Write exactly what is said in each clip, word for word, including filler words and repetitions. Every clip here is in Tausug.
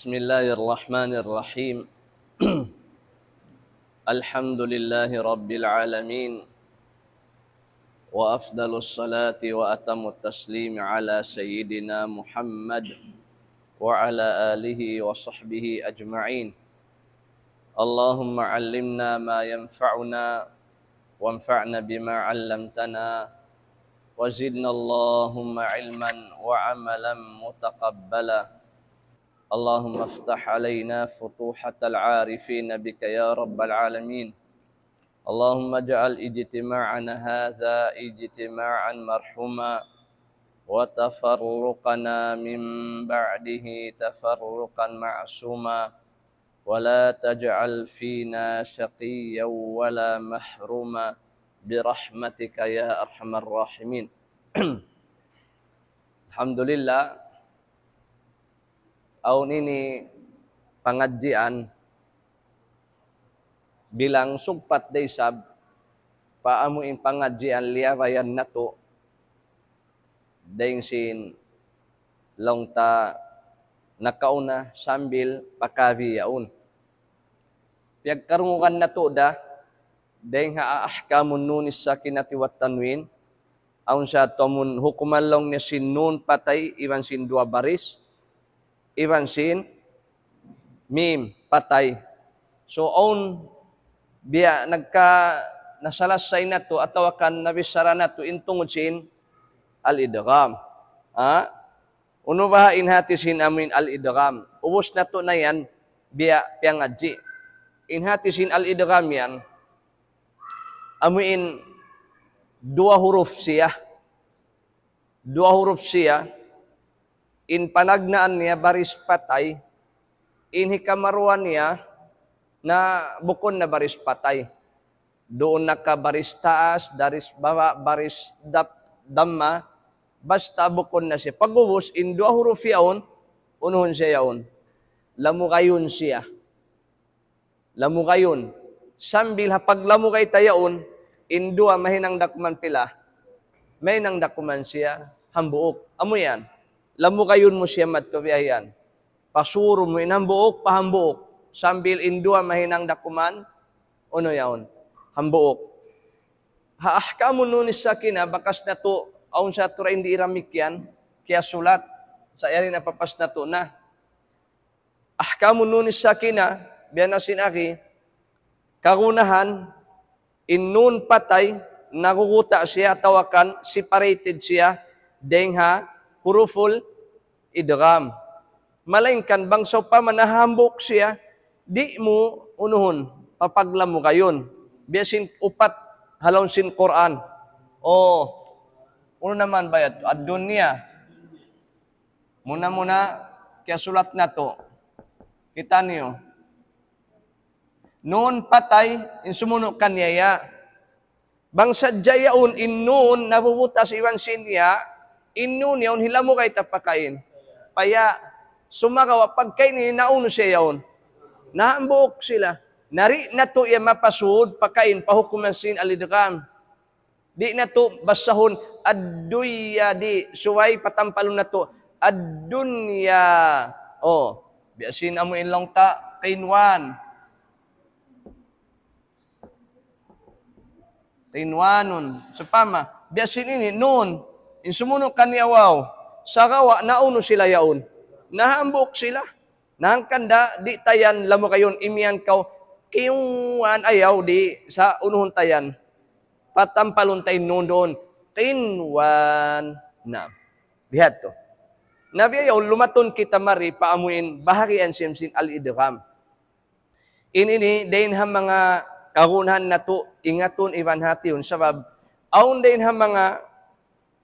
بسم الله الرحمن الرحيم. الحمد لله رب العالمين، وأفضل الصلاة وأتم التسليم على سيدنا محمد وعلى آله وصحبه أجمعين. اللهم علمنا ما ينفعنا، وانفعنا بما علمتنا، وزدنا اللهم علما وعملا متقبلا. اللهم افتح علينا فتوحة العارفين بك يا رب العالمين. اللهم اجعل اجتماعنا هذا اجتماعا مرحوما، وتفرقنا من بعده تفرقا معصوما، ولا تجعل فينا شقيا ولا محروما، برحمتك يا أرحم الراحمين. Alhamdulillah, awn ini pangadjian bilang sugpat da isab pa amu in pangadjian liyabayan natu' dayn sin laung ta nakauna sambil pa kabi yaun. Piyagkarungugan natu' da dayn ha ahkamun nunis sakinati wat tanwin, awn sa tumun hukuman laung niya sin nun patay iban sin duwa baris, iban sin mim patay. So, awn biya' nagka nasalasay natu' atawa kan nabichara natu' in tungud sin al-idgham. Ha? Unu baha' in hati sin amuin al-idgham? Ubus natu' na yan, biya' piyangadji'. In hati sin al-idgham yan, amuin duwa huruf siya. Duwa huruf siya, in panagnaan niya baris patay, in hikaruwa niya na bukun na baris patay. Duun na ka baris taas, baris baba', baris dap-, damma, basta bukun na siya. Pag'ubus, in duwa huruf yaun, unuhun siya yaun. Lamugayun siya. Lamugayun. Sambil ha paglamugay ta yaun, in duwa mahinang dakuman pila? Mahinang dakuman siya hambuuk. Amu yan. Lamugayun mu siya madtu biya' yan. Pasuru mu in hambuuk, pa hambuuk. Sambil in duwa mahinang dakuman, unu yaun? Hambuuk. Ha ahkamun nunis sakina, bakas natu', awn sa tura in di iramik yan, kiyasulat, sa yari na papas natu' na. Ahkamun nunis sakina, biya' na sin agi, kagunahan, in nun patay, naguguta' siya, atawa kan separated siya, dayn ha huruful idgham. Malaingkan bang sawpama nahambuuk siya, di' mu unuhun, papaglamugayun. Biya' sin upat ha lawm sin Qur'an. O, unu naman ba yadtu? Ad-dunya. Muna-muna, kiyasulat natu'. Kita' niyu. Nun patay, in sumunu' kaniya ya. Bang sadja yaun in nun nabubutas iban sin ya, in nun yaun hilamugay ta pakain. Pa ya, sumagawa' pagkain ini naunu siya yaun. Nahambuuk sila. Na di' natu' ya mapasud pakain pa hukuman sin al-idgham. Di' natu' basahun ad-dunya, di', subay patampalun natu' ad-dunya. O, biya' sin amu in laung ta, kinwan. Kinwanun. Sawpama, biya' sin ini, nun. In sumunu' kaniya waw. Sagawa', naunu sila yaun? Nahambuuk sila. Na hangkan da, di' ta yan lamugayun, imiyan kaw, kinwan, ayaw, di', sa' unuhun ta yan. Patampalun ta in nun duun. Kinwan. Na. Bihadtu. Na biya' yaun, lumatun kita mari pa amuin bahagian sin, sin al-idgham. In ini, dayn ha manga kagunahan natu', ingatun iban hatihun. Sabab, awn dayn ha manga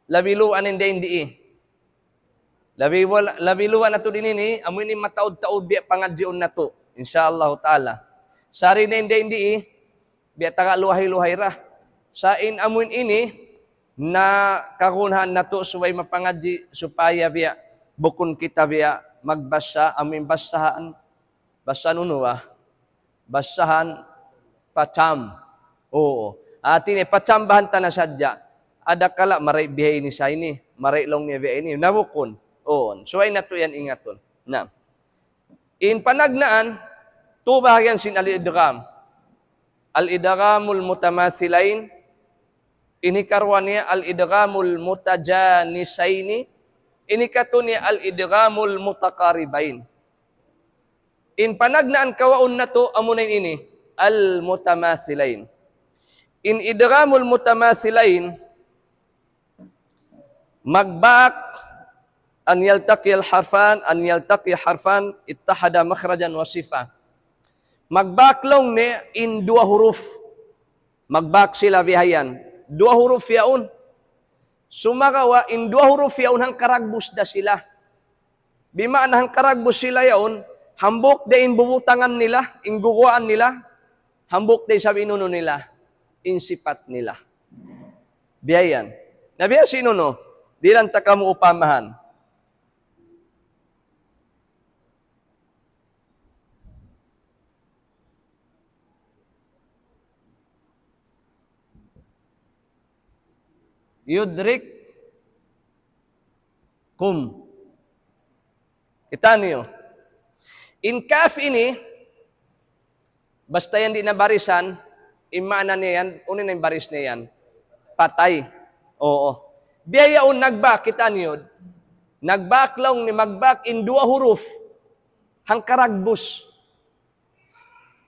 labi luwaan in dayn dii. Labi wal-, labi luwaan natu' dayn ini, amu ini mataud-taud biya' pangadjiun natu'. Insya Allah Ta'ala. Sari na in dayn dii, biya' taga luhay-luhay ra. Sa' in amu ini, na kagunahan natu' subay mapangadji', supaya biya', bukun kita biya', magbasa, amu in basahan, basahan unu ba? Basahan pacam. Oo. Hati niya, pacambahan ta na sadja. Adakala mari biya' ini sa ini, mari laung niya biya' ini. Na bukun. Oo. Subay natu' yan ingatun. Na. In panagnaan, tu bahagian sin al-idgham. Al-idghamul mutamathilain, in hikaruwa niya al-idghamul mutajanisaini, in hikatu niya al-idghamul mutaqaribain. In panagnaan kawaun natu' amuna in ini, al-mutamathilain. In idghamul mutamathilain, magbak an yaltaqi al-harfan, an yaltaqi harfan ittahada makhrajan wa sifa. Magbak laung niya in duwa huruf. Magbak sila bihayan. Duwa huruf yaun. Sumagawa' in duwa huruf yaun hangkaragbus da sila. Bima'na hangkaragbus sila yaun, hambuuk da in bubutangan nila, in guguwaan nila, hambuuk da isab in unu nila, in sipat nila. Biya' yan. Na biya' sin unu, dihilan ta kamu upamahan. Yudrikkum. Kita' niyu. In kaf ini, basta yan di' na barisan, in maana niya yan, unu na in baris niya yan? Patay. Oo. Biya' yaun nagbak, kita' niyu. Nagbak laung niya, magbak in duwa huruf. Hangkaragbus.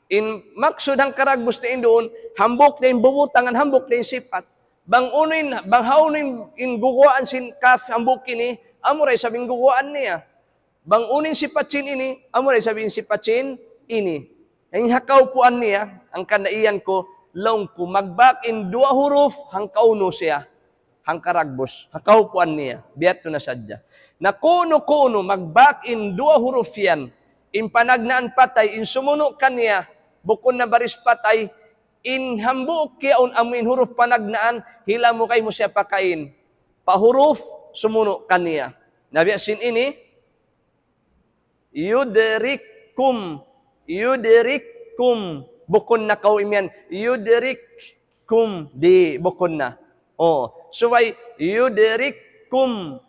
In maksud hangkaragbus na in duun, hambuuk na in bubutangan, hambuuk na in sipat. Bang unu in, bang hawnu in, in guguwaan sin kaf hambuuk ini, amura isab in guguwaan niya. Bang unu in sipat sin ini, amura isab in sipat sin ini. In ha kaupuan niya, hangkan na iyan ku, laung ku, magbak in duwa huruf, hangkaunu siya. Hangkaragbus, ha kaupuan niya, biya' tu na sadja. Na kunu-kunu, magbak in duwa huruf yan, in panagnaan patay, in sumunu' kaniya, bukun na baris patay, in hambuuk yaun amu in huruf panagnaan, hilamugay mu siya pakain. Pa huruf, sumunu' kaniya. Na biya' sin ini, yudrikkum. Yudrikkum. Bukun na kaw imiyan. Yudrikkum. Di', bukun na. Oh, subay yudrikkum.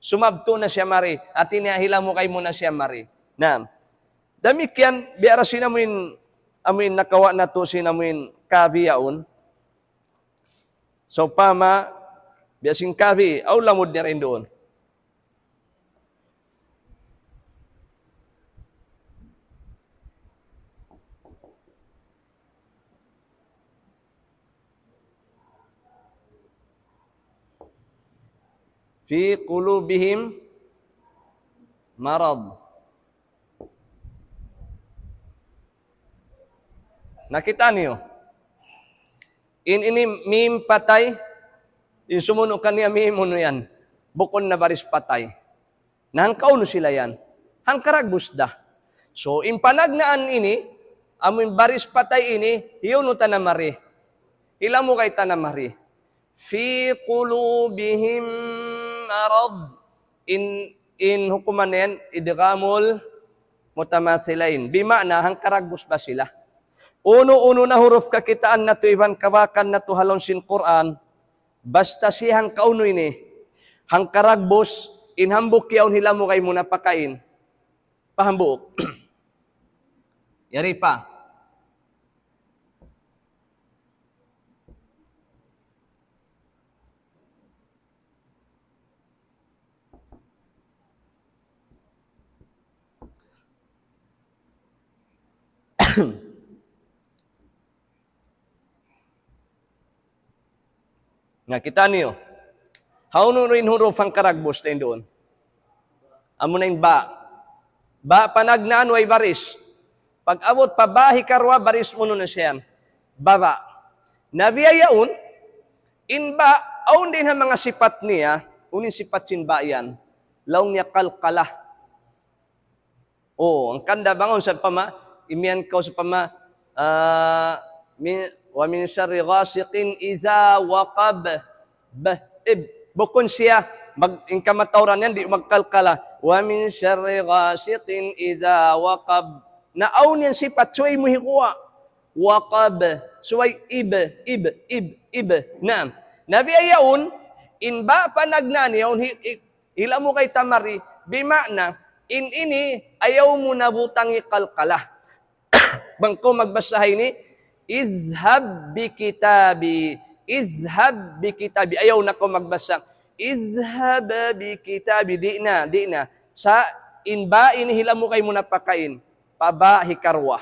Sumabtu na siya mari. Hati niya hilamugay mu na siya mari. Na. Damikkiyan, biya' da sin amuin, amuin nakawa' natu' sin amuin kabiyaun. Sawpama, biya' sin kafi, aw lamud niya rin duun. في قلوبهم مرض. Nakita' niyu? In ini mim patay, in sumunu' kaniya mim unu yan. Bukun na baris patay. Na hangkaunu sila yan? Hangkaragbus da. So, in panagnaan ini, amu in baris patay ini, hiyunu ta na mari. Hilamugay ta na mari. في قلوبهم مرض. In, in hukuman yan, idghamul mutamathilain. Bima'na, hangkaragbus ba sila? Unu-unu na huruf kakitaan natu' iban kabakan natu' ha lawm sin Qur'an, basta siya hangkaunu ini, hangkaragbus, in hambuuk yaun hilamugay mu na pakain. Pa hambuuk. Yari pa. Na, kita' niyu. Hawnu in huruf hangkaragbus na duun? Amuna in ba. Ba panagnaan way baris. Pag-abut pa ba hikaruwa, baris unu na siya yan. Baba. Na biya' yaun, in ba, awn dayn ha manga sipat niya, unu in sipat sin ba yan? Laung niya qalqalah. Oh, hangkan da bang awn sawpama, imiyan kaw sawpama, ah, min, ومن شر غاسق إذا وقب. Ba, ib, bukun siya, mag, in kamatauran yan, di' magkalkala. ومن شر غاسق إذا وقب. Na awn yan sipat, subay mu hikuwa. Waqab, subay ib, ib, ib, ib. Naam. Na biya' yaun, in ba panagnaan yaun, hi, hi, hilamugay ta mari, bima'na, In ini, ayaw mu na butangi kalkala. Bang kaw magbasa ini, "Izhab bi kitabi, izhab bi kitabi." Ayaw na kaw magbasa, "Izhab bi kitabi." Di' na, di' na. Sa' in ba ini hilamugay mu na pakain. Pa ba hikaruwa.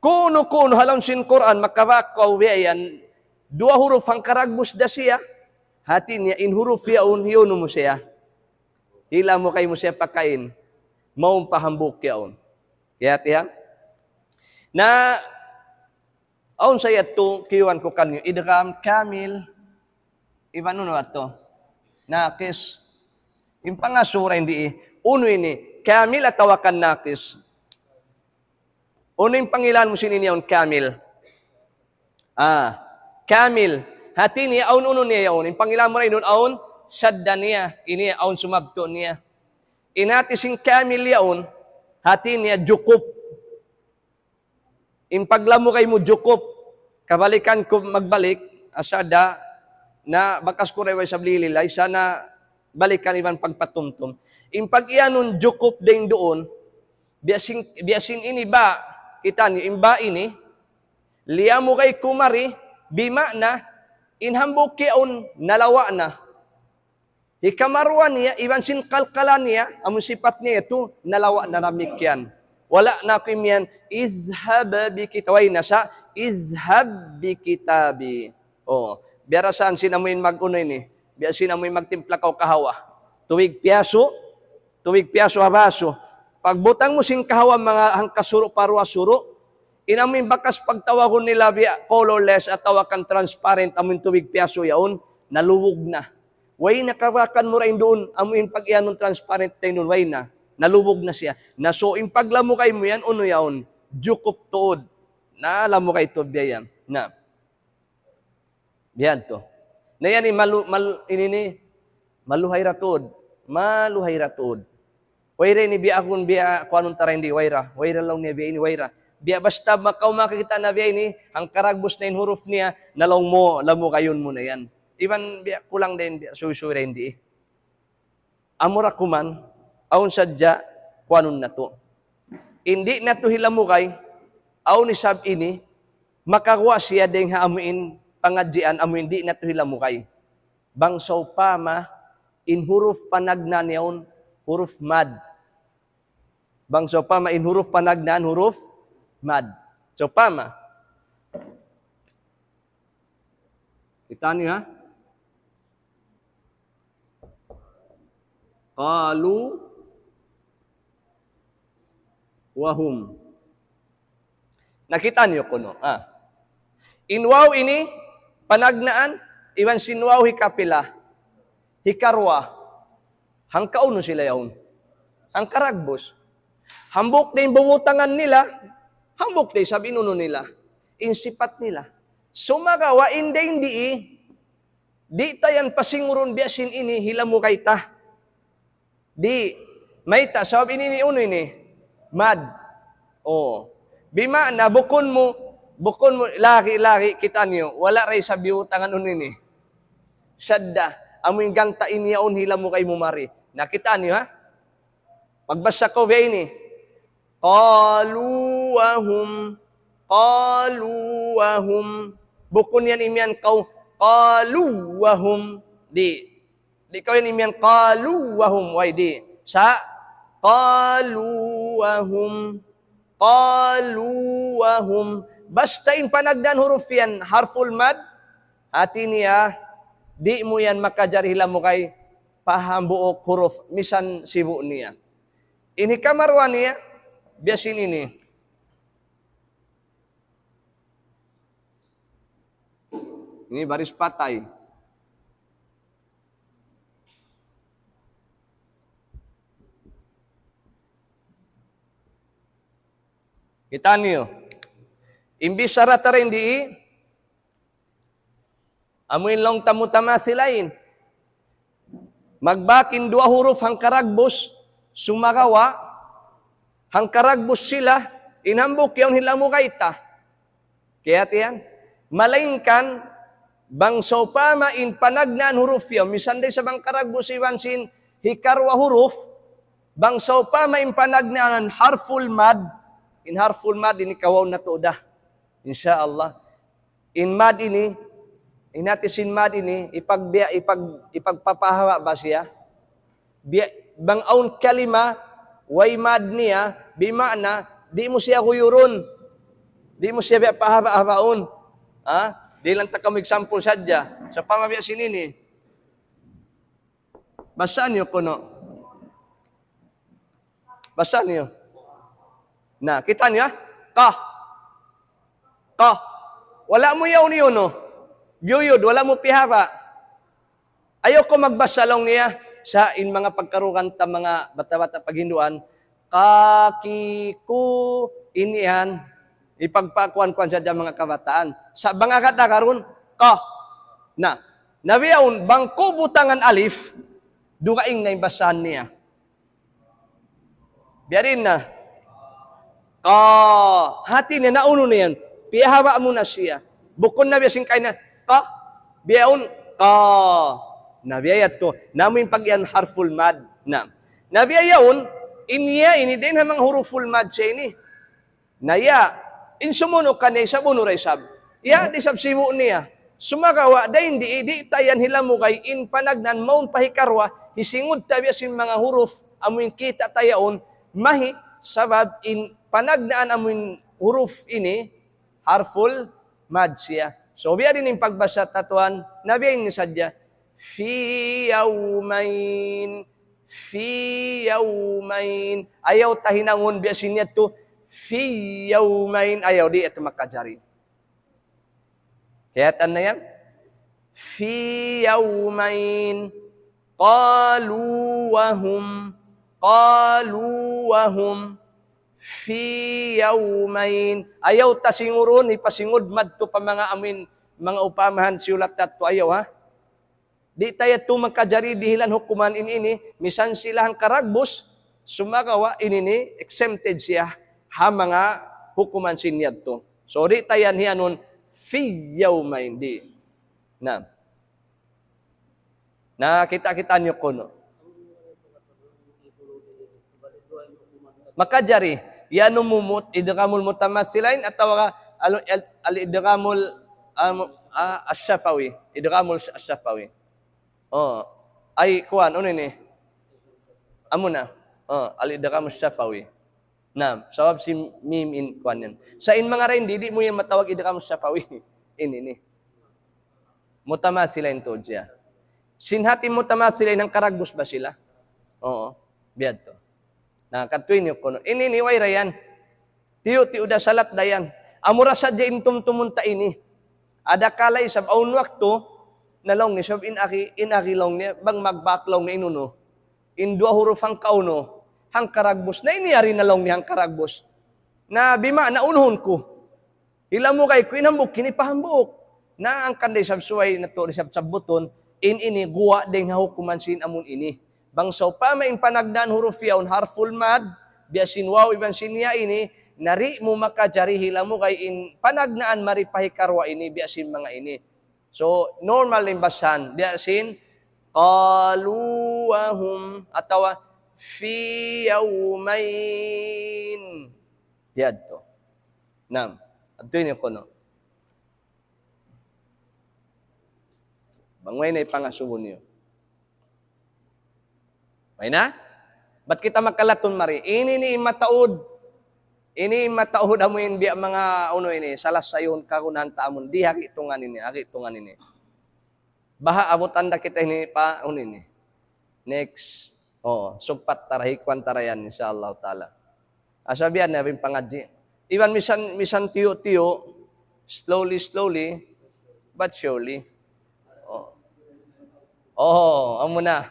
Kunu-kunu ha lawm sin Qur'an, makabak kaw biya' yan, duwa huruf hangkaragbus da siya, hati niya in huruf yaun, hiyunu mu siya. Hilamugay mu siya pakain, mawn pa hambuuk yaun. Kiyat yan? Na, awn sa yadtu, kiyuan ku kaniyu, idgham kamil, iban unu yadtu? Naqis. In pangasubu ra in di, unu ini, kamil atawa kan naqis? Unu in pangilan mu sin ini yaun kamil? Ah, kamil. Hati niya awn unu niya yaun. In pangilan mu ra in unu awn, shadda niya. Ini awn sumabtu niya. In hati sin kamil yaun, hati niya jukup. In paglamugay mu jukup. Kabalikan ku magbalik, asada, na bakas ku ra way sablililay, sana balikan iban pagpatumtum. In pag-iyanun jukup dayn duun, biya' sin, biya' sin ini ba, kita niyu, in ba ini, liyamugay ku mari, bima'na, in hambuuk yaun, nalawa' na. Hikaruwa niya, iban sin kalkala niya, amun sipat niya yadtu, nalawa' na damikkiyan. Wala' na aku imiyan, "Izhab bi kita-," way na sa, "Izhab bi kitabi." Oh, biya' ra sa sin amuin mag-unu ini, biya' sin amuin magtimpla kaw kahawa. Tubig piyasu, tubig piyasu ha basu. Pagbutang mu sin kahawa manga hangka suru' pa duwa suru', in amuin bakas pagtawagun nila biya' colorless atawa kan transparent amuin tubig piyasu yaun, nalubug na. Way na kabakan mu ra in duun, amuin pag-iyanun transparent na in duun, way na. Nalubug na siya. Na so, in paglamugay mu yan, unu yaun? Jukup tuud. Na lamugay tuud biya' yan. Na. Biya' yan tu. Na yan in malu-, mal-, ini ni, maluhay ra tuud. Maluhay ra tuud. Wayra ini biya' akun biya' kuanun tara hindi, wayra. Wayra laung niya biya' ini, wayra. Biya' basta makaw makakita' na biya' ini, hangkaragbus na in huruf niya, na laung mu, lamugayun mu na yan. Iban biya' kulang da in, biya' suysuy da in di. Amura kuman, awn sadja, kuanun natu'. In di' natu' hilamugay, awn isab ini, makaguwa' siya dayng ha amuin pangadjian, amuin di' natu' hilamugay. Bang sawpama, in huruf panagnaan yaun, huruf mad. Bang sawpama in huruf panagnaan, huruf mad. Sawpama. Kita' niyu, ha? Qalu wa hum. Nakita' niyu kunu', ah. In waw ini, panagnaan, iban sin waw hikapila. Hikaruwa. Hangkaunu sila yaun? Hangkaragbus. Hambuuk da in bubutangan nila, hambuuk da isab in unu nila. In sipat nila. Sumagawa' in dayn di, di' ta yan pasingurun biya' sin ini hilamugay ta. Di', mayta', sabab ini, ini, unu ini? Mad. Oh. Bima'na, bukun mu, bukun mu, lagi', lagi', kita' niyu, wala' da isab biyutangan unu ini. Shadda, amu in ganta' ini yaun hilamugay mu mari. Na, kita' niyu, ha? Magbasa kaw biya' ini. Qalu wa hum, qalu wa hum. Bukun yan imiyan kaw, qalu wa hum. Di'. Di' kaw yan imiyan qalu wa hum. Way, di'. Sa', qalu wa hum. Qalu wa hum. Basta in panagnaan huruf yan, harful mad, hati niya, di' mu yan makajari hilamugay pa hambuuk huruf, misan sibu' niya. In hikamaruwa niya, biya' sin ini. Ini baris patay. Kita' niyu. In bichara ta dayn di, amu in laung ta mutamathilain. Magbak in duwa huruf hangkaragbus, sumagawa', hangkaragbus sila, in hambuuk yaun hilamugay ta. Kiyat yan? Malaingkan, bang sawpama in panagnaan huruf yaun, misan da isab hangkaragbus iban sin hikaruwa huruf, Bang sawpama in panagnaan harful mad, in harful mad ini kawaun natu' da. Insya Allah. In mad ini, in hati sin mad ini, ipag-, ipag-, ipagpapahaba ba siya? Biya', bang awn kalima, way mad niya, bima'na, di' mu siya guyurun. Di' mu siya biya' pahaba-habaun. Ha? Di' lang ta kamu example sadja. Sawpama biya' sin ini. Basahan niyu kunu'. Basahan niyu. Na, kita' niyu, ha? Qaf. Qaf. Wala' mu yaun-yaun, no? Guyud, wala' mu pihaba. Ayaw kaw magbasa laung niya sa in manga pagkarugan ta manga bata'-bata' paghinduan. Ka, ki, ku, ini yan. Ipagpakuan-kuan sadja manga kabataan. Sa' bang agad-agad karun, ka. Na, na biya' yaun, bang ku butangan alif, dugaing na in basahan niya. Biya' diin na. Ka. Hati niya, naunu na yan. Piyahaba' mu na siya. Bukun na biya' sin kaina. Ka. Biya' yaun. Ka. Na biya' yadtu. Na amu in pag-iyan harful mad. Na. Na biya' yaun, in ya ini, dayn ha manga huruful mad siya ini. Na ya, in sumunu' kaniya isab unu ra isab. Ya, di' isab sibu' niya. Sumagawa', dayn di, di' ta yan hilamugay in panagnaan mawn pa hikaruwa, hisingud ta biya' sin manga huruf, amu in kita' ta yaun, mahi, sabab in panagnaan amu in huruf ini, harful mad siya. So, biya' diin in pagbasa ta tuwan, na biya' ini sadja. Fi yawmayn. Fi yawmayn. Ayaw ta hinangun biya' sin yadtu. Fi yawmayn. Ayaw, di' yadtu makajari. Kiyahatan na yan? Fi yawmayn. Qalu wa hum. Qalu wa hum. Fi yawmayn. Ayaw ta singurun, hipasingud madtu pa manga amu in, manga upamahan siyulat yadtu. Ayaw, ha? Di' ta yadtu makajari dihilan hukuman in ini, misan sila hangkaragbus, sumagawa' in ini, exempted siya ha manga hukuman sin yadtu. So, di' ta yan hiyanun, fi yawmayn, di'. Na. Na, kita'-kita' niyu kunu'. Makajari, yan mumut, idghamul mutamathilayn atawa al, al, al idghamul, um, ah, asy-syafawi, idghamul asy-syafawi. Oh, ay, kuwan, unu ini? Amu na. Oh, al idghamus syafawi. Naam, sabab sin mim in kuwan yan. Sa' in manga dayn di, di' mu yan matawag idghamus syafawi. Ini, ini. Mutamathilayn tuud siya. Sin hati mutamathilayn, hangkaragbus ba sila? Oo, biya' yadtu. Na, katuy niyu kunu'. Ini, ini, way ra yan. Tiyu'-tiyu' da salat da yan. Amura sadja in tumtumun ta ini. Adakala isab awn waktu, na laung niya, sabab in agi, in agi laung niya, bang magbak laung niya in unu. In duwa huruf hangkaunu, hangkaragbus. Na ini yari na laung niya hangkaragbus. Na bima, na unuhun ku. Hilamugay ku in hambuuk ini pa hambuuk. Na hangkan da isab subay natu' da isab sabbutun, in ini guwa' dayn ha hukuman sin amun ini. Bang sawpama in panagnaan huruf yaun harful mad, biya' sin waw iban sin ya ini, na di' mu makajari hilamugay in panagnaan mari pa hikaruwa ini, biya' sin manga ini. So, normal in basahan, biya' sin, qalu wa hum, atawa fi yawmayn. Yadtu. Naam. Adtu ini kunu'. Bang way na ipangasubu niyu. Way na? Bat kita makalatun mari. Ini ini mataud. Ini mataud amu in biya' manga unu ini. Salah sayun kagunahan ta amun. Di' ha gitungan ini. Ha gitungan ini. Baha' abutan da kita ini pa unu ini. Next. Oo, sugpat ta ra, hikuan ta ra yan, insya Allah ta'ala. Asa biya' na in pangadji'. Iban misan, misan tiyu'-tiyu', slowly, slowly, but surely. Oo. Oo, amu na.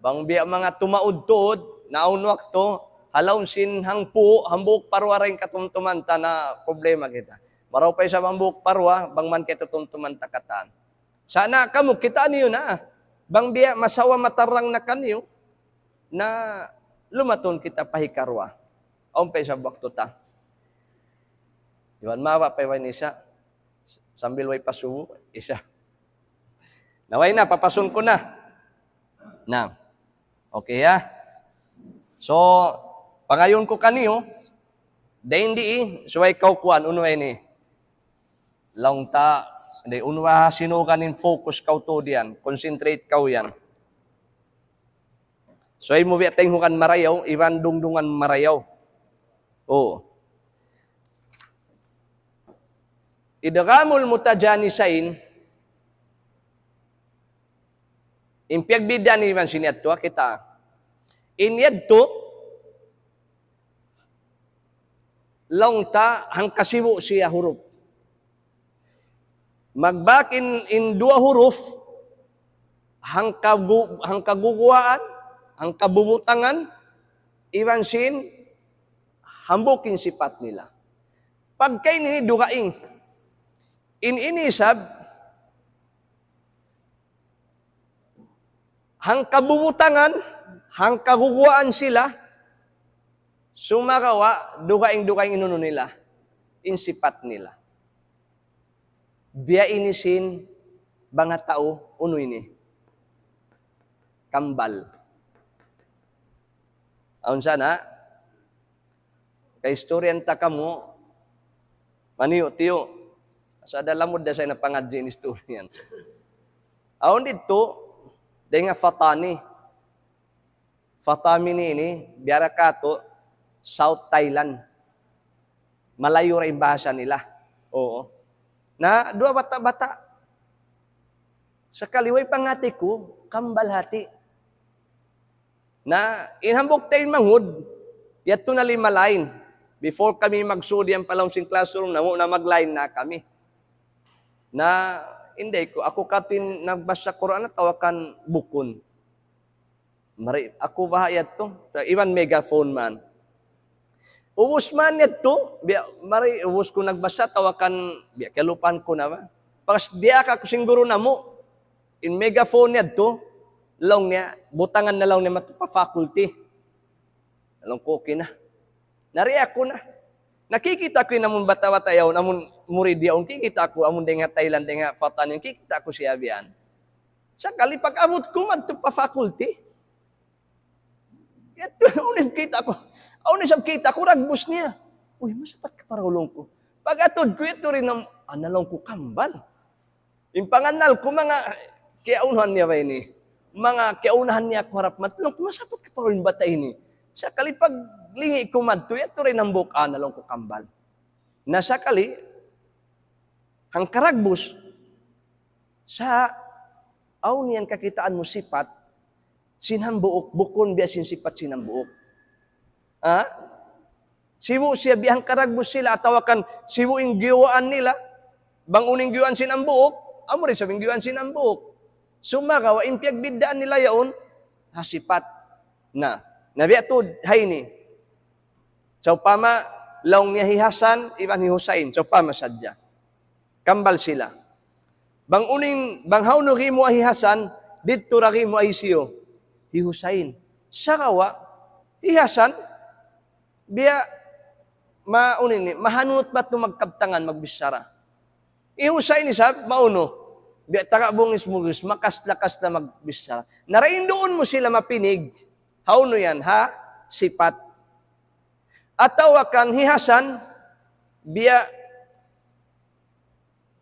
Bang biya' manga tumaud-tuud, na awn waktu, ha lawm sin hangpu', hambuuk pa duwa ra in katumtuman ta na problema kita. Marayaw pa isab hambuuk pa duwa, bang man katutumtuman ta katan. Sa' na kamu, kitaa niyu na. Bang biya' masawa matarang na kaniyu, na lumatun kita pa hikaruwa. Awn pa isab waktu ta. Iban mawa pa iban isya. Sambil way pa subu, isya. Na way na, papasun ku na. Na. Okay, ha? So, pangayuun ku kaniyu, dayn di, subay kaw kuwan, unu ini. Laung ta, di, unu ha sinugan in focus kaw tuud yan, concentrate kaw yan. So, subay mu biya' taynghugan marayaw, iban dungdungan marayaw. Oo. Idghamul mutajanisayn, in piyagbiddaan iban sin yadtu, ha, kita. In yadtu, laung ta hangka sibu' siya huruf. Magbak in, in duwa huruf, hangka gu-, hangka guguwaan, hangka bubutangan, iban sin hambuuk in sipat nila. Pagka ini dugaing, in ini isab, hangka bubutangan, hangka guguwaan sila, sumagawa', dugaing-dugaing in unu nila, in sipat nila. Biya' ini sin manga tau, unu ini? Kambal. Awn sana, kaistoryahan ta kamu, maniyu-tiyu. Sa' da lamud da sa' in pangadji' in istoryahan. Awn didtu, dayn ha Fatani. Fatani ini, biya' da katu', South Thailand. Malayu ra in bahasa nila. Oo. Na, duwa bata'-bata'. Sakali way pangati ku, kambal hati. Na, in hambuuk taymanghud, yadtu na lima line. Before kami magsud yan pa lawm sin classroom namu', na mag-line na kami. Na, inday ku, aku katu' in nagbasa Qur'an atawa kan bukun. Mari, aku baha' yadtu. Sa' iban megaphone man. Ubus man yadtu, biya', mari, ubus ku nagbasa, tawakan, biya', kalupahan ku na ba? Pas diyaak aku sin guru namu', in megaphone yadtu, laung niya, butangan na laung niya madtu pa faculty. Laung ku, okay na. Nari aku na. Nakikita' ku in amun bata'-bata' yaun, amun murid yaun, kikita' ku, amun dayn ha Thailand, dayn ha Fatani, kikita' ku siya biya' yan. Sakali pag-abut ku madtu pa faculty. Yadtu, awn isab kita' ku. Awn isab kita' ku, ragbus niya. Uy, masapat ka pa ra laung ku. Pag-atud ku, yadtu da in am-, ana laung ku kambal. In pangannal ku, manga kiyaunahan niya ba ini? Manga kiyaunahan niya aku harap madtu, laung ku, masapat ka pa ra in bata' ini. Sakali paglingi' ku madtu, yadtu da in hambuuk, ana laung ku kambal. Na sakali, hangka ragbus, sa' awn yan kakitaan mu sipat sin hambuuk, bukun biya' sin sipat sin hambuuk. Ha? Sibu' siya biya' hangka ragbus sila, atawa kan sibu' in giyuwaan nila, bang unu in giyuwaan sin hambuuk, amu da isab in giyuwaan sin hambuuk. Sumagawa' in piyagbiddaan nila yaun, ha sipat. Na, na biya' tuud, ha ini. Sawpama, laung niya hi Hasan, iban hi Husain, sawpama sadja. Kambal sila. Bang unu in, bang hawnu gimuwa' hi Hasan, didtu da gimuwa' hisiyu? Hi Husain. Sagawa', hi Hasan, biya' ma-, unu ini, mahanunut madtu magkabtangan, magbichara. Hi Husain isab, maunu. Biya' taga bungis-bungis, makasla-kasla magbichara. Na dayn duun mu sila mapinig, hawnu yan, ha? Sipat. Atawa kan hi Hasan, biya'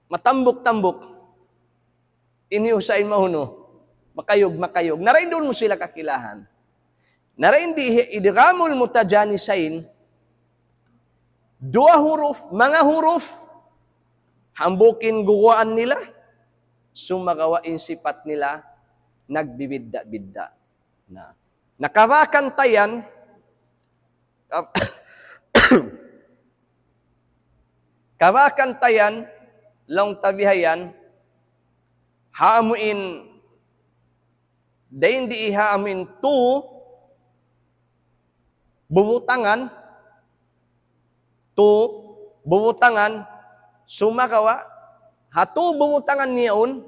matambuk-tambuk. In hi Husain maunu, makayug-makayug. Na dayn duun mu sila kakilahan. Na dayn di hi-, idghamul mutajanisayn, duwa huruf, manga huruf, hambuuk in guwaan nila, sumagawa' in sipat nila, nagbibidda'-bidda'. Na, na kabakan ta yan, kab-, kabakan ta yan, laung ta bihayan, ha amu in, dayn di ha amu in tu, bubutangan, tu, bubutangan, sumagawa', ha tu bubutangan niya yaun,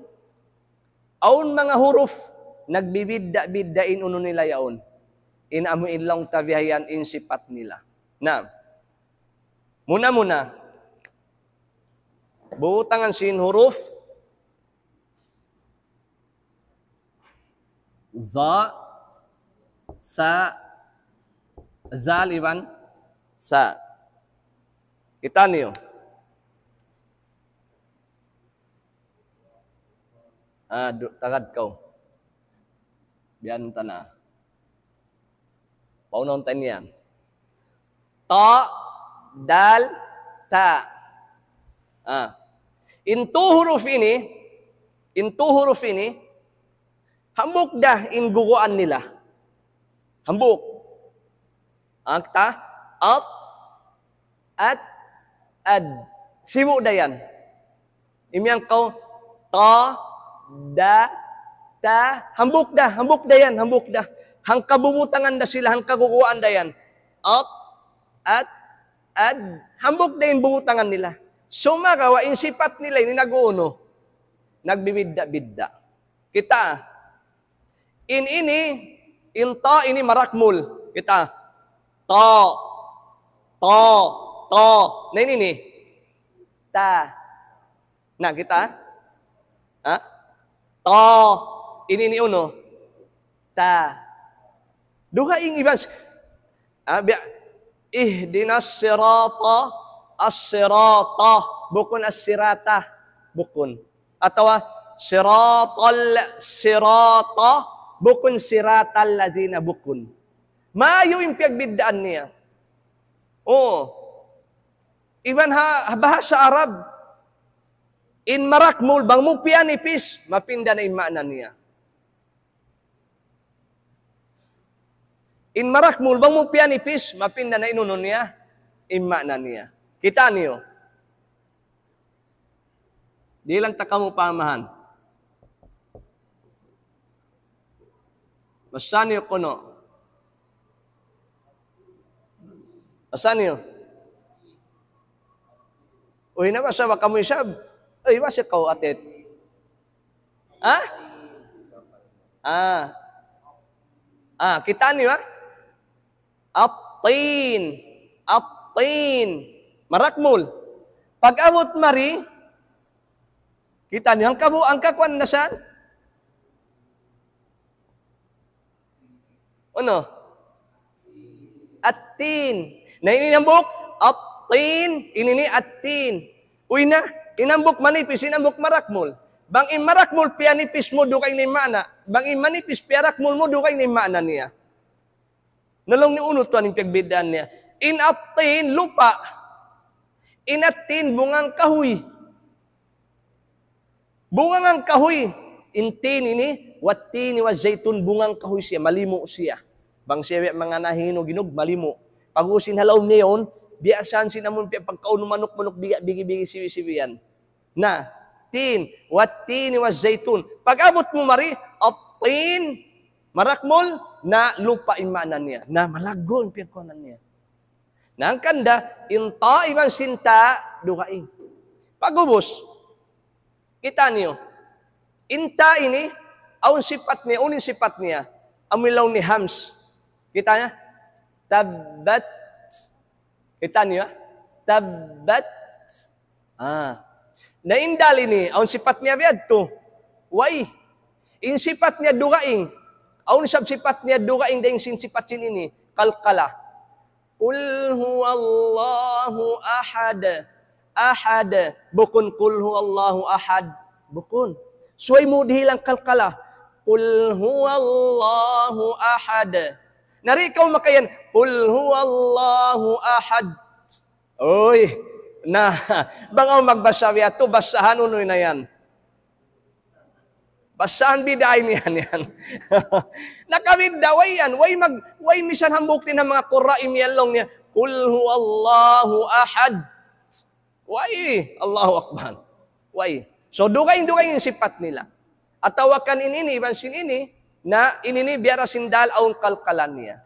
awn manga huruf, nagbibidda'-bidda' in unu nila yaun. In amu in laung ta bihayan in sipat nila. Na, muna-muna, bubutangan sin huruf, za, sa, Zal iban sa. Kita' niyu. Ah, du-, tagad kaw. Biya' ta na. Paunahun ta niyan. Ta, dal, ta. Ah. In tū huruf ini, in tū huruf ini, hambuuk da in guwaan nila. Hambuuk. Ang ta, at, at, ad. Sibu' da yan. Imiyan kaw, ta, da, ta, hambuuk da, hambuuk da yan, hambuuk da. Hangka bubutangan da sila, hangka guwaan da yan. At, at, ad, hambuuk da in bubutangan nila. Sumagawa', in sipat nila ini nag-uunu. Nagbibidda'-bidda'. Kita'. In ini, in ta ini marakmul. Kita'. Ta. Ta. Ta. Na ini ini. Ta. Na kita'. Ha? Ta. Ini ini unu. Ta. Dugaing iban s-, ah, biya', ihdinas sirata, as-sirata, bukun as-sirata, bukun. Atawa, siratal, sirata, bukun siratal ladina, bukun. Mayu' in piyagbiddaan niya. Oo. Iban ha, ha bahasa Arab, in marakmul, bang mu piyanipis, mapinda na in maana niya. In marakmul, bang mu piyanipis, mapinda na in unu niya, in maana niya. Kita' niyu. Dihilan ta kamu pahamahan. Basa niyu kunu'. Basa niyu. Uy, nabasa ba kamu isab? Uy, basa kaw atit. Ha? Ah. Ah, kita' niyu, ha? At-tin. At-tin. Marakmul. Pag-abut mari, kita' niyu, hangkabu-, hangkakuan na sa? Unu? At-tin. Na ini hambuuk, at-tin, ini ini at-tin. Uy na, in hambuuk manipis, in hambuuk marakmul. Bang in marakmul, piyanipis mu, dugaing in maana. Bang in manipis, piyarakmul mu, dugaing in maana niya. Na laung niyu unu tuwan in piyagbiddaan niya. In at-tin, lupa'. In at-tin, bungang kahuy. Bungang kahuy. In tin ini, wat-tini waz-zaytun, bungang kahuy siya, malimu siya. Bang siya manga nahinog-hinog, malimu. Pag-ubus in ha lawm niya yaun, biyasahan sin amun piya pagkaun manuk-manuk, biga-, bigi-bigi, sibi-sibi yan. Na, tin, wat-tini waz-zaytun. Pag-abut mu mari, at-tin, marakmul, na lupa' in maana niya. Na malaggu' in piyagkuanan niya. Na hangkan da, in ta iban sin ta, dugaing. Pag-ubus, kita' niyu. In ta ini, awn sipat niya, unu in sipat niya. Amu in laung niya hams. Kita' niyu? Tabbat. Kita' niyu, ha? Tabbat. Ah. Na in dal ini, awn sipat niya biya' yadtu? Way. In sipat niya dugaing. Awn isab sipat niya dugaing dayn sin sipat sin ini. Qalqalah. Qul huwallahu ahad. Ahad. Bukun qul huwallahu ahad. Bukun. Subay mu dihilan qalqalah. Qul huwallahu ahad. Na di' kaw makayan, "Qul huwallahu ahad." Uy, na, bang awn magbasa biya' yadtu, basahan unu na yan. Basahan bid'ah ini yan, yan. Nakabidda', way yan, way mag-, way misan hambuuk dayn ha manga qurra' imiyan laung niya, "Qul huwallahu ahad." Way, Allahu Akbar. Way. So, dugaing-dugaing in sipat nila. Atawa kan in ini, iban sin ini, na in ini biya' da sin dal awn qalqalah niya.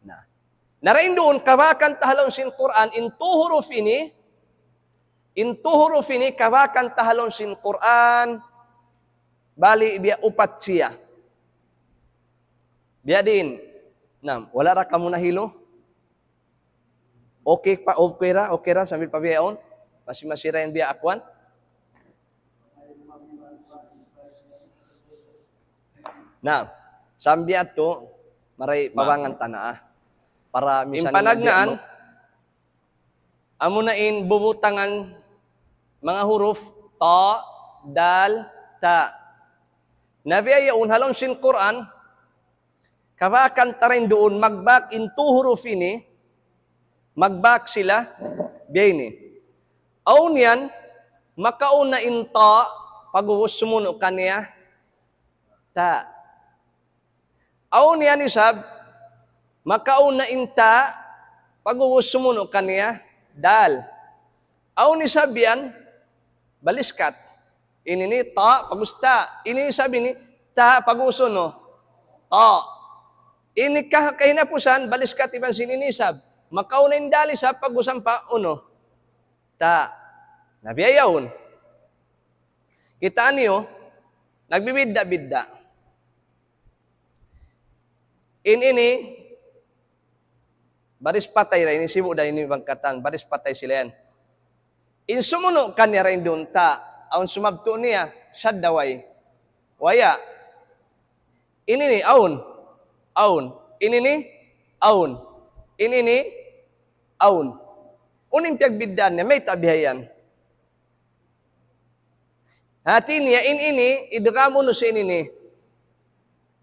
Na. Na dayn duun, kabakan ta ha lawm sin Qur'an, in tū huruf ini, in tū huruf ini, kabakan ta ha lawm sin Qur'an, bali' biya' upat siya. Biya' diin. Na, wala' da kamu nahilu? Okay pa, okay ra, okay ra, sambil pa bihaun. Masi-masi ra in biya' akuan. Na, sambil atu, maray pabangan ta na, ah. Para misan in panagnaan, amuna in bubutangan manga huruf ta, dal, ta. Na biya' yaun ha lawm sin Qur'an, kabaakan ta dayn duun magbak in tū huruf ini, magbak sila, biya' ini. Awn yan, makauna in ta, pag'ubus sumunu' kaniya, ta. Awn yan isab, makauna in ta, pag'ubus sumunu' kaniya, dal. Awn isab yan, baliskat. Ini ini ta, pag'ubus ta. Ini isab ini, ta, pag'ubus unu. Ta. Ini ka-, kahinapusan, baliskat iban sin ini isab. Makauna in dal isab, pag'ubus ampa unu. Ta. Na biya' yaun. Kitaa niyu, nagbibidda'-bidda'. In ini, baris patay da ini, sibu' da ini bang katan, baris patay sila yan. In sumunu' kaniya dayn duun ta, awn sumabtu' niya, shadda way. Waya'. In ini, awn. Awn. In ini, awn. In ini, awn. Unu in piyagbiddaan niya, mayta' bihayan. Hati niya, in ini, idgham unu sin ini.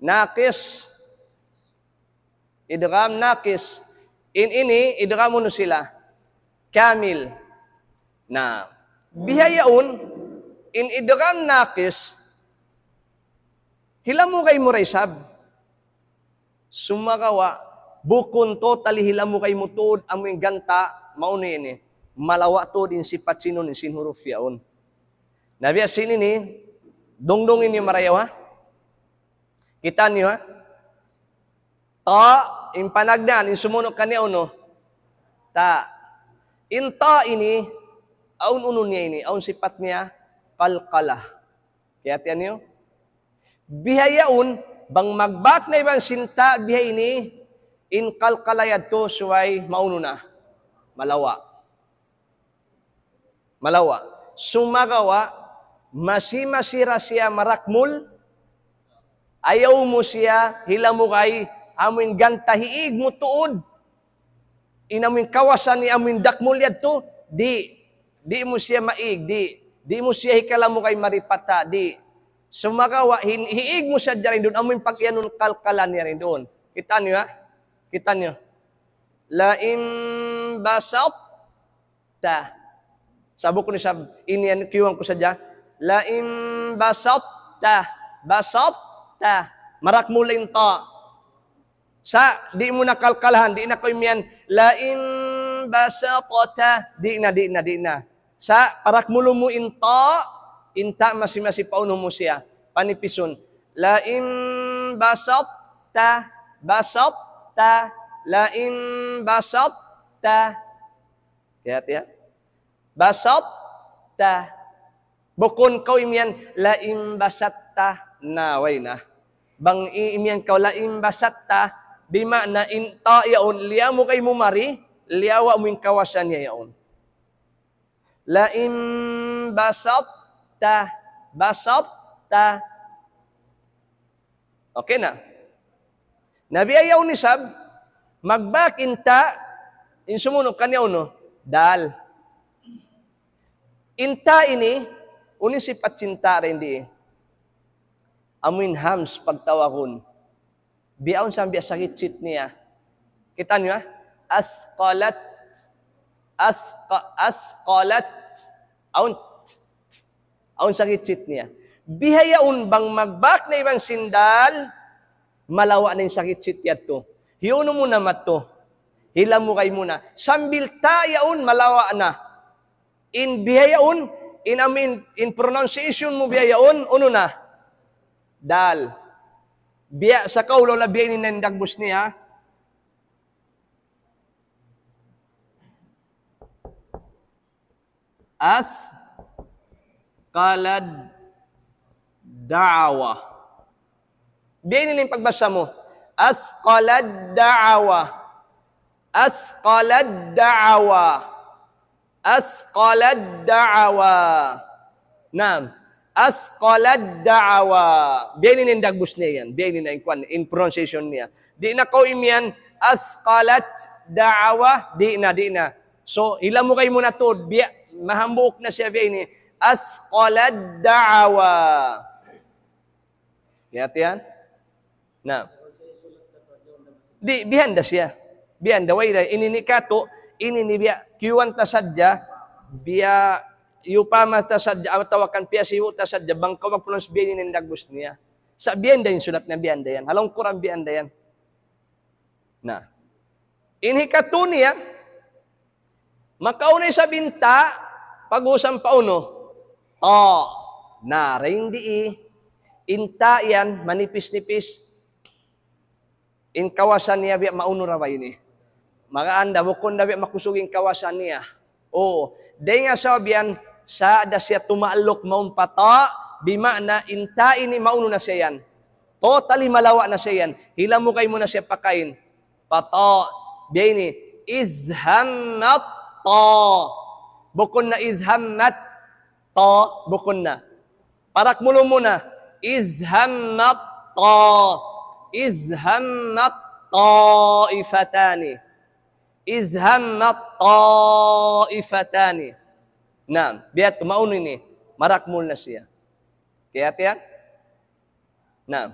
Naqis. Idgham naqis. In ini, idgham unu sila. Kamil. Na, bihaun, in idgham naqis, hilamugay mu da isab. Sumagawa', bukun totally hilamugay mu tuud amu in ganta', maunu ini. Malawa' tuud in sipat sin unu, sin huruf yaun. Na biya' sin ini, dungdungi niyu marayaw, ha? Kitaa niyu, ha? Ta, in panagnaan, in sumunu' kaniya unu. Ta. In ta ini, awn unu niya ini, awn sipat niya, qalqalah. Kiyahatihan niyu? Bihaun, bang magbak na iban sin ta, biha ini, in qalqalah yadtu subay maunu na. Malawa'. Malawa'. Sumagawa', masi-masi da siya marakmul, ayaw mu siya hilamugay, amu in ganta' hiig mu tuud, in amu in kawasa niya amu in dakmul yadtu, di', di' mu siya maig, di', di' mu siya hikalamugay mari pa ta, di'. Sumagawa', hin-, hiig mu siya dayn duun, amu in pag-iyanun qalqalah niya dayn duun. Kitaa niyu, ha? Kitaa niyu. لئن بسطت. Sa' bukun isab, ini yan, kiyuwang ku sadja. لئن بسطت. بسطت. Marakmul in ta. Sa', di' mu na kalkalahan, di' na kaw imiyan, لئن بسطت. Di' na, di' na, di' na. Sa', parakmulun mu in ta, in ta masi-masi paunu mu siya. Panipisun. لئن بسطت. بسطت. لئن بسطت. Kiyahatihan? بسطت. Bukun kaw imiyan, لئن بسطت. Na, way na. Bang i-, imiyan kaw, لئن بسطت, bima'na in ta yaun, liyamu kaymu mari, liyawa' mu in kawasa niya yaun. لئن بسطت. بسطت. Okay na? Na biya' yaun isab, magbak in ta, in sumunu' kaniya unu, dal. In ta ini, unu in sipat sin ta dayn di. Amu in hams pagtawagun. Bihaun sa' biya' sakit-sit niya. Kitaa niyu, ha? أثقلت. أثق-، أثقلت. Awn, awn sakit-sit niya. Bihaun bang magbak na iban sin dal, malawa' na in sakit-sit yadtu. Hiyunu mu na madtu. Hilamugay mu na. Sambil ta yaun malawa' na. In bihaun, in amu in, in pronunciation mu bihaun, unu na? Dal. Biya' sa kaw laung biya' ini na in dagbus niya. أثقلت دعوة. Biya' ini in pagbasa mu. أثقلت دعوة. أثقلت دعوة. أثقلت دعوة. Naam. Asqalad da'awa. Biya' ini in dagbus niya yan. Biya' ini na in kuwan, in pronunciation niya. Di' na kaw imiyan, asqalat da'awa. Di' na, di' na. So, hilamugay mu na tuud. Biya', mahambuuk na siya biya' ini. Asqalad da'awa. Kiyahatihan? Na. Di', biya' handa siya. Biya' handa, way da. Ini in katu', ini in biya', kiyuwan ta sadja, biya', yupama ta sadja, atawa kan piyasibu' ta sadja, bang kaw mag-pronounce biya' ini in dagbus niya. Sa' biya' handa in sulat niya, biya' handa yan. Ha lawm Qur'an biya' handa yan. Na. In hikatu niya, makauna isab in ta, pag-ubus pa unu. Ta. Na, dayn di, in ta yan, manipis-nipis. In kawasan niya biya' maunu ra ba ini. Maka anda, bukun da biya' makusug in kawasan niya. Oo. Dayn ha sabab yan, sa' da siya tumaaluk mawn pa ta, bima'na in ta ini maunu na siya yan. Totally malawa' na siya yan. Hilamugay mu na siya pakain. Pa ta. Biya' ini. Iz hammat ta. Bukun na iz hammat ta. Bukun na. Parakmulu mu na. Iz hammat ta. Iz hammat ta'ifatani. Iz hammat ta'ifatani. Naam, biya' ha yan maunu ini. Marakmul na siya. Kiyahatihan? Naam.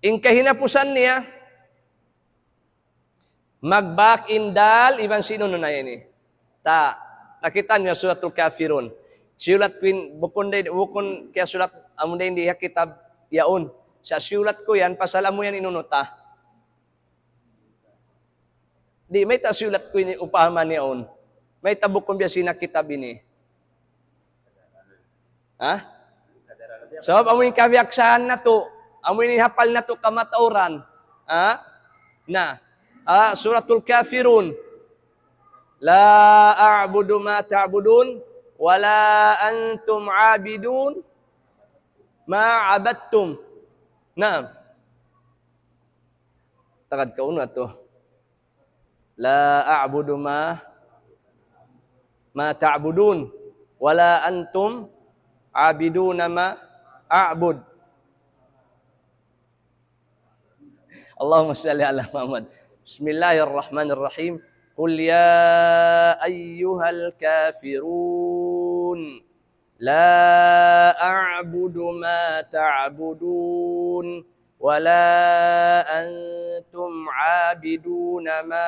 In kahinapusan niya, magbak in dal, iban sin unu na ini. Ta, nakita' niyu Suratul Kafirun. Siyulat ku in, bukun da, bukun kiyasulat, amu da in di ha kitab yaun. Sa' siyulat ku yan, pasal amu yan in unu ta. Di', mayta' siyulat ku ini upama niya yaun. Mayta' bukun biya' sin ha kitab ini. Ha? Sabab amu in kabiyaksahan natu', amu in hapal natu' kamatauran. Ha? Na, ah, Suratul Kafirun. La a'budu ma ta'budun, wa la antum 'abidun ma 'abadtum. Naam. Tagad kaw unu yadtu. La a'budu ma, ma ta'budun, wa la antum 'abiduna ma a'bud. Allahumma salli ala Muhammad. Bismillahirrahmanirrahim. Qul ya ayyuhal kafirun. La a'budu ma ta'budun, wa la antum 'abiduna ma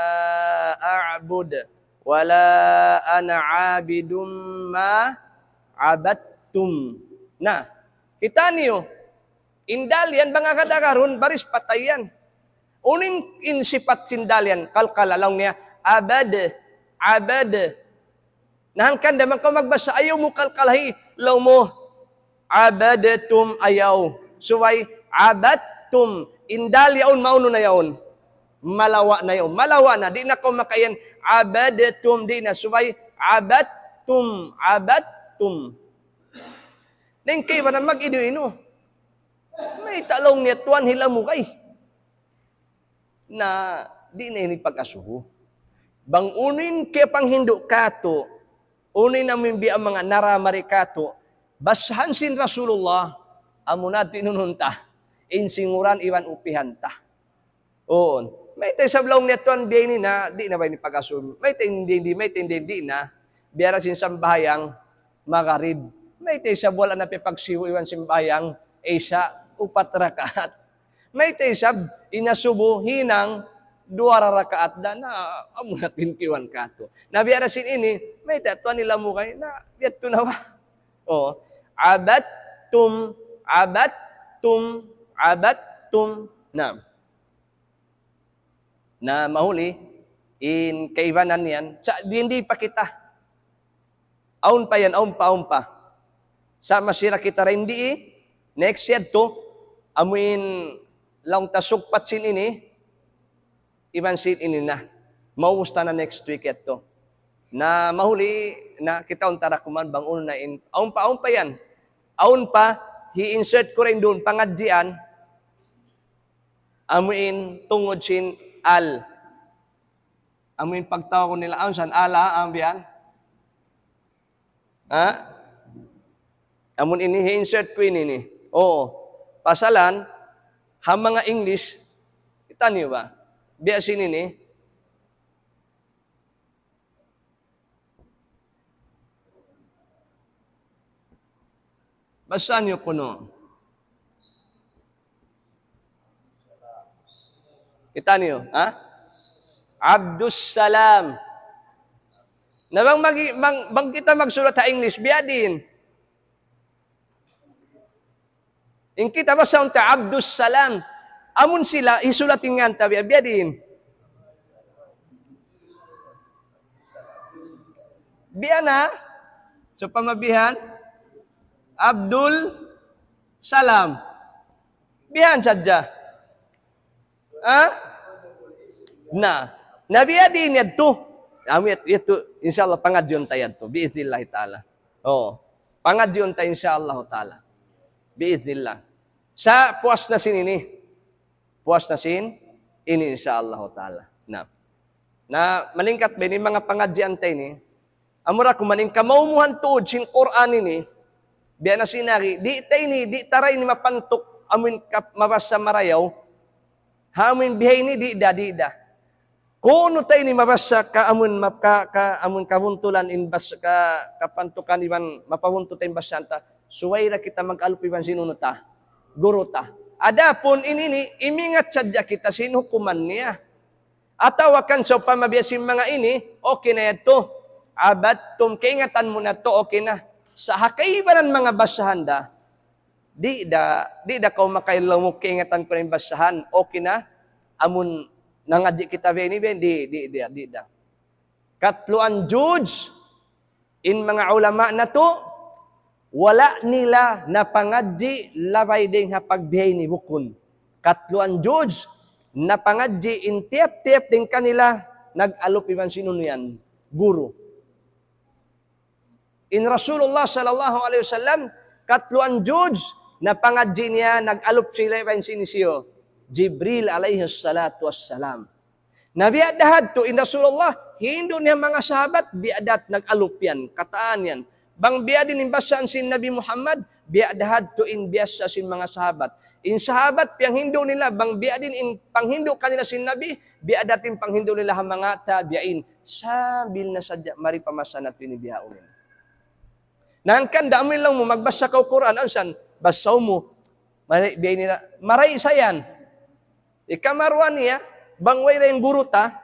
a'bud, wa la ana 'abidun ma 'abadtum. Na, kita' niyu, in dal yan bang agad-agarun, baris patay yan. Unu in, in sipat sin dal yan, qalqalah, laung niya, abad, abad. Na hangkan da bang kaw magbasa, ayaw mu qalqalahi, laung mu, abadtum, ayaw. Subay, abadtum, in dal yaun, maunu na yaun. Malawa' na yaun, malawa' na, di' na kaw makaiyan, abadtum, di' na, subay, abadtum, abadtum. Na in kaibanan mag-inu-inu. Mayta' laung niya tuwan hilamugay. Na, di' na ini pag-asubu. Bang unu in kiyapanghindu' katu', unu in amu in biya' manga naramari katu', basahan sin Rasulullah, amu na tinunun ta, in singuran iban upihan ta. Uun. Mayta' isab laung niya tuwan biya' ini na, di' na ba ini pag-asubu? Mayta' in di', di', mayta' in di', di' na. Biya' da sin sambahayang Magarib. Mayta' isab wala' na piyagsibu' iban sambahayang Isya, upat rakaat. Mayta' isab in ha subu hinang duwa ra rakaat da na, amu na in kiwan katu'. Na biya' da sin ini, mayta' tuwan hilamugay, na biya' tu na wa. Oh. Abadtum, abadtum, abadtum. Na. Na mahuli, in kaibanan yan, sa' di', di' pa kita. Awn pa yan, awn pa, awn pa. Sa' masi ra kita dayn di, next yadtu, amu in laung ta sugpat sin ini, iban sin ini na. Maubus ta na next week yadtu. Na mahuli, na kitaun ta da kuman bang unu na in, awn pa, awn pa yan. Awn pa, hi-insert ku dayn duun, pangadjian, amu in tungud sin al. Amu in pagtawagun nila, awn san ala, amu biya' yan. Ha? Amun ini, hi-insert ku ini ini. Oo. Pasalan, ha manga English, kitaniyu ba? Biya' sin ini. Basahan niyu kunu'. Kitaniyu, ha? Abdus Salam. Na bang, magi-, bang, bang kita magsulat ha English, biya' diin. In kita basahun ta Abdus Salam. Amun sila, hisulat in ngan ta, biya', biya' diin. Biya' na, sawpama bihan, Abdul Salam. Bihan sadja. Ha? Na. Na biya' diin yadtu. Amu yadtu, yadtu, insya Allah, pangadjiun ta yadtu. Bi'iznillahi ta'ala. Oo. Pangadjiun ta, insya Allah ta'ala. Bi'iznillah. Sa' puas na sin ini. Puas na sin ini, insya Allah ta'ala. Na. Na, malingkat ba ini manga pangadjian ta ini? Amura ku man in kamaumuhan tuud sin Qur'an ini, biya' na sin agi, di' ta ini, di' ta ra ini mapantuk, amuin kap-, mabassa marayaw, ha amuin bihaini, di' da, di' da. Kunu' ta ini mabassa ka amuin map-, ka, ka amuin kabuntulan in bas-, ka, kapantukan iban mapabuntut ta in bassahan ta, subay da kita mag-alup iban sin unu ta, guru ta. Adapun in ini, imingat sadja kita sin hukuman niya. Atawa kan sawpama biya' sin manga ini, okay na yadtu. Abattum, kaingatan mu na yadtu, okay na. Sa' ha kaibanan manga bassahan da, di' da, di' da kaw makailumuk, kaingatan ku na in bassahan, okay na. Amun nangadji' kita biya' ini, biya' ini, di', di', di', di' da. Katluan juz, in manga ulama natu', wala' nila napangadji' labay dayn ha pagbihaini, bukun. Katluan juz, napangadji' in tiyap-tiyap dayn kanila nag-alup iban sin unu yan, guru. In Rasulullah sallallahu alayhi wasallam, katluan juz, napangadji' niya, nag-alup sila iban sin hisiyu, Jibril alayhi salatu wassalam. Na biya' da hadtu in Rasulullah, hindu' niya manga sahabat, biya' da nag-alup yan, katān yan. Bang biya' diin in bassahan sin Nabi Muhammad, biya' da hadtu in biyassa sin manga sahabat. In sahabat, piyanghindu' nila, bang biya' diin in panghindu' kanila sin Nabi, biya' da in panghindu' nila ha manga tabi'in. Sambil na sadja, mari pa masa natu' ini bihaun ini. Na hangkan da amu in laung mu, magbassa kaw Qur'an, ansan, bassahu mu. Mari, biya' ini na, mari sa yan. Ikaruwa niya, bang way da in guru ta,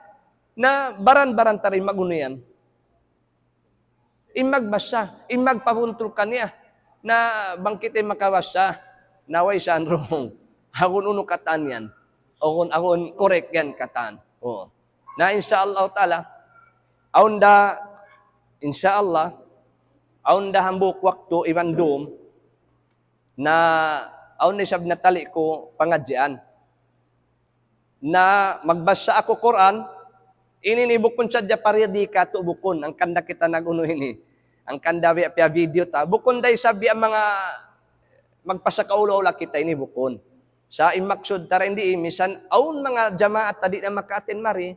na baran-baran ta da in mag-unu yan. In magbassa, in magpabuntul kaniya, na bang kita in makabassa, na way sa anrung. Agun unu katān yan. Agun, agun correct yan katān. Oo. Na insya Allah ta'ala, awn da, insya Allah, awn da hambuuk waktu iban dum, na awn isab natali' ku pangadjian. Na magbassa aku Qur'an, ini ini bukun sadja pariyadi katu' bukun, hangkan da kita nag-unu ini. Hangkan da biya', biya' video ta. Bukun da isab biya' manga magpasakaula-ula kita ini bukun. Sa' in maksud ta ra ini, misan awn manga jamaat ta di' na maka-attend mari,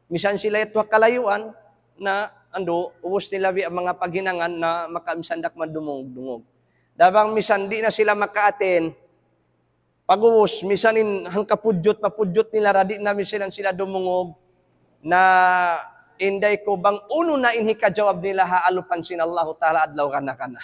misan sila yadtu ha kalayuan, na andu', ubus nila biya' manga paghinangan na maka-, misan da kuman dumungug-dungug. Dabang misan di' na sila maka-attend, pag'ubus, misan in hangka pudjut, mapudjut nila ra, di' na misan sila dumungug, na inday ku bang unu na in hikajawab nila ha alupan sin Allahu Ta'ala adlaw kana-kana.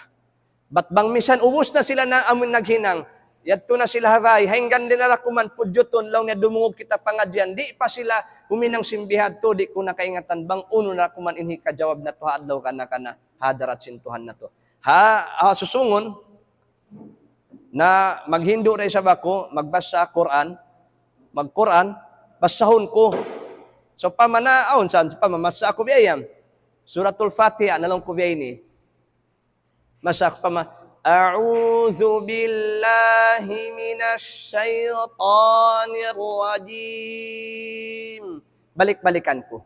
Bat bang misan ubus na sila na amun naghinang, yadtu na sila ha bay, hangkan di' na ra kuman pudjutun, laung niya dumungug kita pangadjian, di' pa sila huminang sin bihadtu, di' ku na kaingatan bang unu na kuman in hikajawab natu' ha adlaw kana-kana, ha hadarat sin Tuhan natu'. Ha, ha susungun, na maghindu' da isab aku, magbassa Qur'an, mag-Qur'an, bassahun ku. Sawpama na, awn sa, sawpama, masa aku biya' yan. Suratul Fatiha, na laung ku biya' ini. Masa aku, sawpama, أعوذ بالله من الشيطان الرجيم. Balik-balikan ku.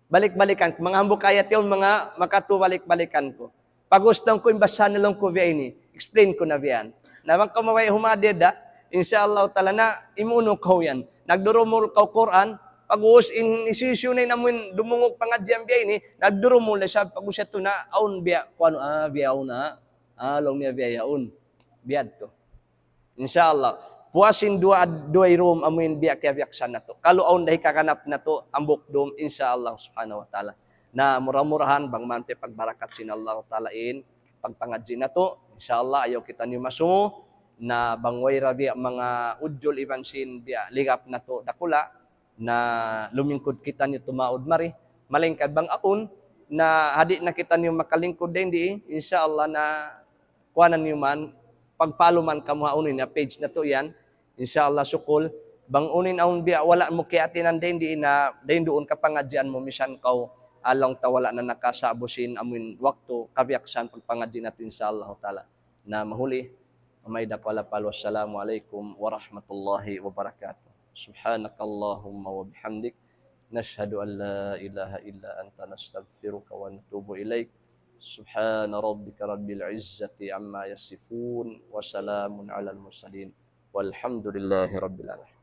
Balik-balikan ku. Manga hambuuk ayat yaun, manga makatu balik-balikan ku. Pag'ubus laung ku in bassahan na laung ku biya' ini. Explain ku na biya' yan. Na bang kaw mabaya' humadir da, insya Allah ta'ala na imunu kaw yan. Nagdurumul kaw Qur'an, pag'ubus in hisiyu-siyu na in amun dumungug pangadjian biya' ini, nagdurumul na isab pag'ubus yadtu na awn biya', kuwan, ah, biya' awn na. Ah, laung niya biya' yaun. Biya' tu. Insya Allah. Puas in duwa, duwa rum amuin biya' kiyabiyaksahan natu'. Kalu awn da hikaganap natu', hambuuk dum, insya Allah subhanahu wa ta'ala. Na mura-murahan, bang man piyapagbarakat sin Allah ta'ala in pagpangadji' natu'. Insya Allah, ayaw kitaniyu masungu. Na bang way ra biya' manga udjul iban sin biya' ligap natu' dakula', na lumingkud kitaniyu tumaud mari. Malayngkan bang awn, na hadi' na kitaniyu makalingkud dayn di, insya Allah na kuanan niyu man, pag-follow man kamu ha unu in page natu' yan, insya Allah sukul, bang unu in awn biya' wala' mu kiyatinan dayn di na, dayn duun kapangadjian mu misan kaw, laung ta wala' na nakasa'bu sin amuin waktu, kabiyaksahan pagpangadji' natu', insya Allah ta'ala. Na mahuli, amay da ku alapal, wassalamu alaykum warahmatullahi wabarakatuh. سبحانك اللهم وبحمدك، نشهد أن لا إله إلا أنت، نستغفرك ونتوب إليك. سبحان ربك رب العزة عما يصفون، وسلام على المرسلين، والحمد لله رب العالمين.